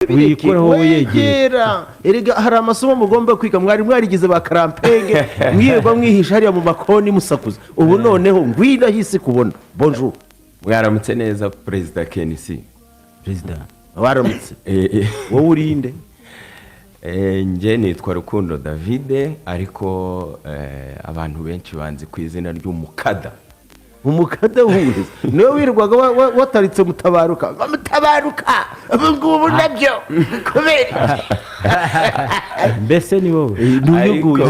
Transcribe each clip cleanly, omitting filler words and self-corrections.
Wikoraho wowe, yegera. Wegera. Erega hari amasomo mugomba kwiga. Mwari mwarigize ba karampenge, mwirwa mwihisha hariya mu makoni musakuza. Ubu noneho ngwino aho isi kubona. Bonjour. Mwaramutse neza, Perezida KNC. Perezida. Waramutse. Wowe urinde? Njye nitwa Rukundo Davide, ariko abantu benshi banzi ku izina ry'Umukada. Umukada w'uburezi niwe wirirwaga wataritse Mutabaruka ngo Mutabaruka ubu ngubu nabyo kubera iki? Mbese ni wowe? N'uyu nguyu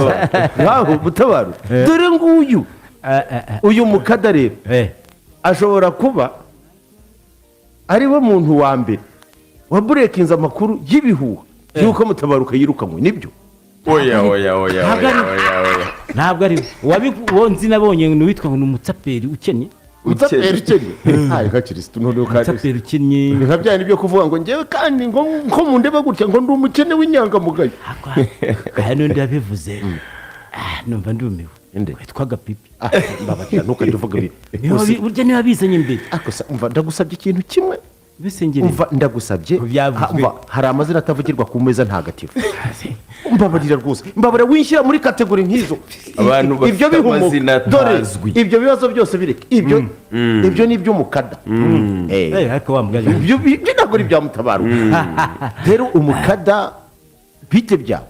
nkaho Mutabaruka, dore nguyu. Uyu mukada rero ashobora kuba ari we muntu wa mbere waburekinze amakuru y'ibihuha y'uko Mutabaruka yirukanywe. Nibyo? Oya, oya, oya. Ntabwo Oya, ari- oya, oya. Ntabwo ari we. Uwo nzi nabonye ni uwitwa ngo ni umutsaperi ukennye. Umutsaperi ukennye? Hayi nka Kirisitu noneho kandi. Umutsaperi ukennye. Ni nka bya bindi byo kuvuga ngo ngewe kandi ngo mundeba gutya ngo ndi umukene w'inyangamugayo. Hari n'undi yabivuze. Numva ndumiwe. Inde? Witwa Gapipi. Ah, mbabarira, ntukajye uvuga ibi. Burya niba bizanye imbere. Ariko se, umva, ndagusabye ikintu kimwe. Mbese ngire Umva, ndagusabye. Byavuzwe. Umva, hari amazina atavugirwa ku meza ntagatifu. Mbabarira rwose, mbabarira, winshyira muri catégorie nk'izo. Abantu bafite Ibyo bihumuka. amazina Dore atazwi. ibyo bibazo byose bireke. Ibyo ni iby'umukada. Ariko wa mugani. Ibyo ntabwo ari ibya Mutabaruka. Rero umukada, bite byawe?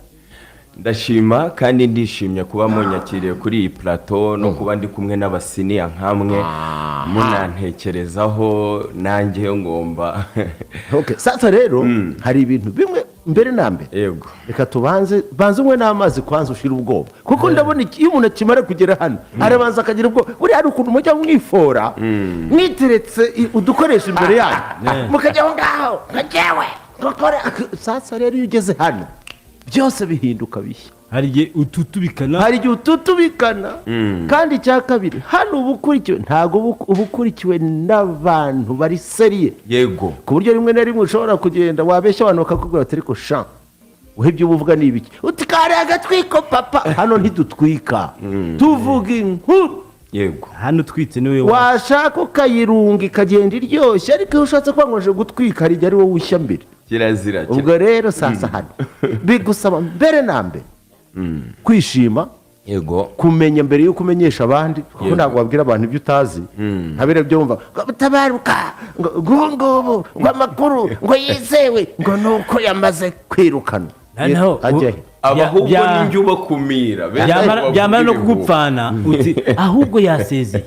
Ndashima kandi ndishimye kuba munyakiriye kuri iyi plateau no kuba ndi kumwe n'abasiniya nkamwe munantekerezaho nanjye ngomba. Okay. Sasa rero hari ibintu bimwe mbere na mbere. Yego. Reka tubanze, banze unywe n'amazi kwanza ushira ubwoba, kuko ndabona iyo umuntu akimara kugera hano arabanza akagira ubwoba. Buriya hari ukuntu mujya mwifora mwiteretse udukoresho imbere yanyu, mukajya aho ngaho ngo njyewe ngakora. Sasa rero iyo ugeze hano byose bihinduka bishya. Hari igihe ututubikana. Hari igihe ututubikana. Kandi icya kabiri, hano uba ukurikiwe, ntabwo uba ukurikiwe n'abantu bari sérieux, ku buryo rimwe na rimwe ushobora kugenda wabeshya abantu bakakubwira bati: "Ariko sha, wowe ibyo uba uvuga ni ibiki?" Uti: "Kari agatwiko papa." Hano ntidutwika, tuvuga inkuru. Hano utwitse niwe Washaka ukayirunga ikagenda iryoshye, ariko iyo ushatse kuba gutwika hari igihe ari wowe ushya mbere. Kirazira. Ubwo rero sasa hano bigusaba mbere na mbere kwishima, kumenya mbere y'uko umenyesha abandi, kuko ntabwo wabwira abantu ibyo utazi. Nka biriya byo wumva ngo Mutabaruka ngo ngubu ngubu ngo amakuru ngo yizewe ngo ni uko yamaze kwirukana. Noneho Ajya he? Abahubwo ninjye ubakumira. Bene bavuga Byamara no ibihuha. kugupfana uti ahubwo yasezeye.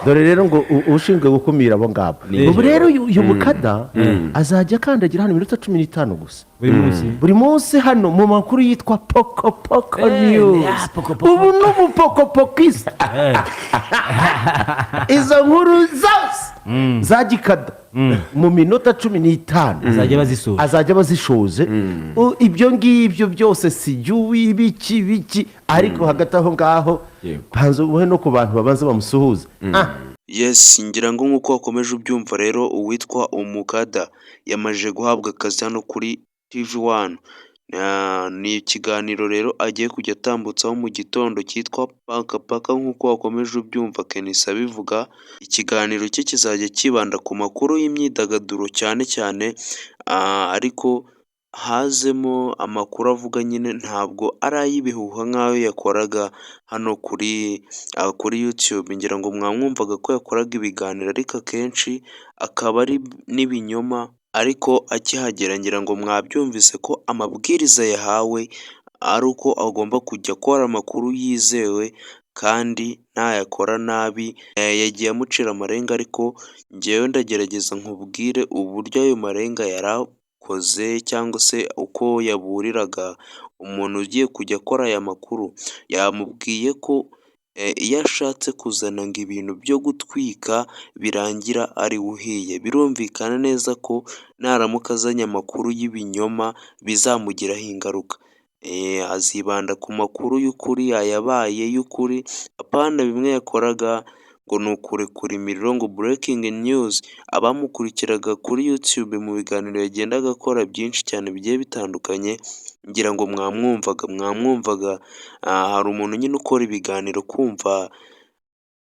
Dore rero ngo ushinzwe gukumira abo ngabo. Ni Ubu njyewe. rero uyu mukada azajya akandagira hano iminota 15 gusa. Buri munsi. Buri munsi hano mu makuru yitwa Poko Poko News. Ya, Poko Poko. Ubu ni umupokopokisita. Izo nkuru zose za gikada mu minota 15 Azajya bazisoza. Azajya bazishoje. Ibyo ngibyo byose si jya ibiki biki, ariko hagati aho ngaho banza ubuhe no ku bantu babanza bamusuhuza. Yes, ngira ngo nk'uko wakomeje ubyumva rero, uwitwa Umukada yamajije guhabwa akazi hano kuri TV One. Ni ikiganiro rero agiye kujya atambutsaho mu gitondo cyitwa Paka Paka nk'uko wakomeje ubyumva Kenisi abivuga, ikiganiro cye kizajya kibanda ku makuru y'imyidagaduro cyane cyane, ariko hazemo amakuru avuga nyine ntabwo ari ay'ibihuha nk'ayo yakoraga hano kuri YouTube, ngira ngo mwamwumvaga ko yakoraga ibiganiro ariko akenshi akaba ari n'ibinyoma, ariko akihagera ngira ngo mwabyumvise ko amabwiriza yahawe ari uko agomba kujya akora amakuru yizewe kandi nayakora nabi, yagiye amucira amarenga, ariko njyewe ndagerageza nkubwire uburyo ayo marenga yari akoze cyangwa se uko yaburiraga umuntu ugiye kujya akora aya makuru. Yamubwiye ko iyo ashatse kuzana ngo ibintu byo gutwika birangira ariwe uhiye, birumvikana neza ko naramuka azanye amakuru y'ibinyoma bizamugiraho ingaruka. Azibanda ku makuru y'ukuri, ayabaye y'ukuri, apana bimwe yakoraga ngo ni ukurekura imiriro ngo breaking news. Abamukurikiraga kuri YouTube mu biganiro yagendaga akora byinshi cyane bigiye bitandukanye, ngira ngo mwamwumvaga, hari umuntu nyine ukora ibiganiro kumva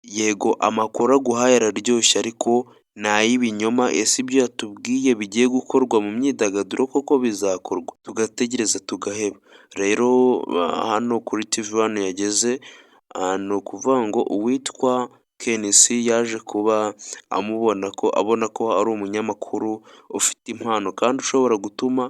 yego amakuru aguhaye araryoshye, ariko Ni ay'ibinyoma? Ese ibyo yatubwiye bigiye gukorwa mu myidagaduro koko bizakorwa? Tugategereza tugaheba. Rero hano kuri TV One yageze, ni ukuvuga ngo uwitwa KNC yaje kuba amubona ko abona ko ari umunyamakuru ufite impano kandi ushobora gutuma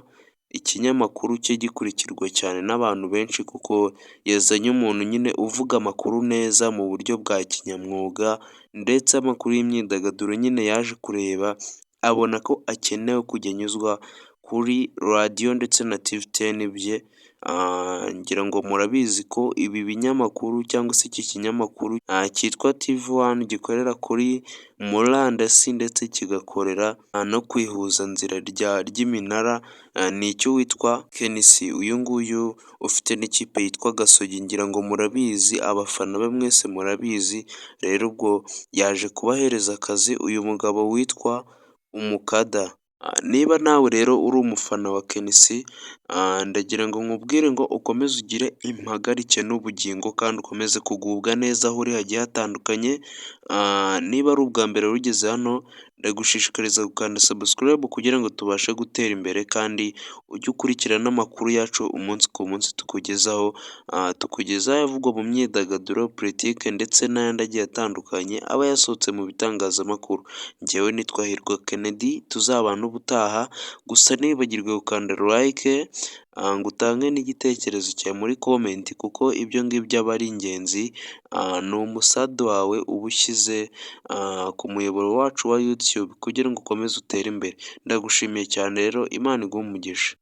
ikinyamakuru cye gikurikirwa cyane n'abantu benshi, kuko yazanye umuntu nyine uvuga amakuru neza mu buryo bwa kinyamwuga, ndetse amakuru y'imyidagaduro nyine yaje kureba abona ko akenewe kujya anyuzwa kuri radiyo ndetse na TV Ten bye. Ngira ngo murabizi ko ibi binyamakuru cyangwa se iki kinyamakuru cyitwa TV One gikorera kuri murandasi ndetse kigakorera no ku ihuzanzira ry'iminara, ni icy'uwitwa KNC, uyu nguyu ufite n'ikipe yitwa Gasogi, ngira ngo murabizi, abafana be mwese murabizi. Rero ubwo yaje kubahereza akazi uyu mugabo witwa Umukada. Niba nawe rero uri umufana wa KNC, ndagira ngo nkubwire ngo ukomeze ugire impagarike n'ubugingo kandi ukomeze kugubwa neza aho uri hagiye hatandukanye. Niba ari ubwa mbere rugeze hano, ndagushishikariza gukanda subscribe kugira ngo tubashe gutera imbere, kandi ujye ukurikirana n'amakuru yacu umunsi ku munsi tukugezaho, tukugezaho avugwa mu myidagaduro, politike ndetse n'ayandi agiye atandukanye aba yasohotse mu bitangazamakuru. Njyewe nitwa Hirwa Kennedy, tuzabana ubutaha, gusa ntiwibagirwe gukanda like ngo utange n'igitekerezo cyawe muri comment, kuko ibyo ngibyo aba ari ingenzi, ni umusada wawe uba ushyize ku muyoboro wacu wa YouTube kugira ngo ukomeze utere imbere. Ndagushimiye cyane rero, Imana iguhe umugisha.